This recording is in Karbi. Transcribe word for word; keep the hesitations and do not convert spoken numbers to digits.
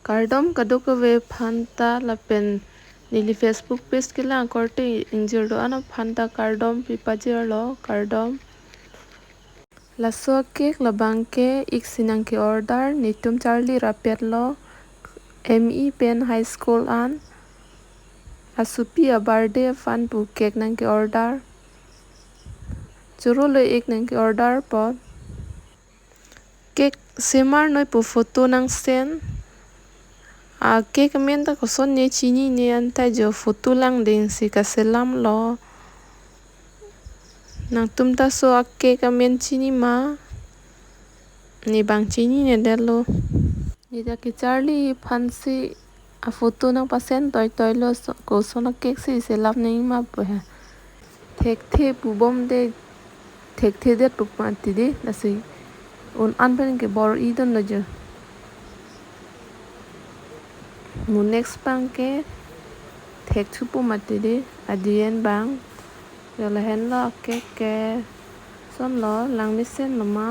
Kardom kadokave aphanta lapen neli Facebook page kelang korte ingjir do-an aphanta kardom pi pajirlo, kardom. Laso cake labang ke ik si nangke-order, netum charli rapetlo, M E pen high school an. Asopi a-birthday aphan pu cake nangke-order. Choro lo ik nangke-order apot. Cake semar noi pu photo nang send. A-cake amen ta kosonne chinine anta jo photo langding si kaselamlo. Nangtum ta so a-cake amen chini ma? Ne bang chininedetlo. Ne ta kecharli aphansi a-photo nangpa-send toitoilo, so, koson a-cake si selam nangji ma pu he. Thekthe pubom de, thekthedet pu mati de, lasi un-an pen ke bor-i dunlo jo. Mo next abang ke thek thupo mati de, adiyen abang. Jo lahenlo a-cake ke. Sonlo, langmesenlo ma.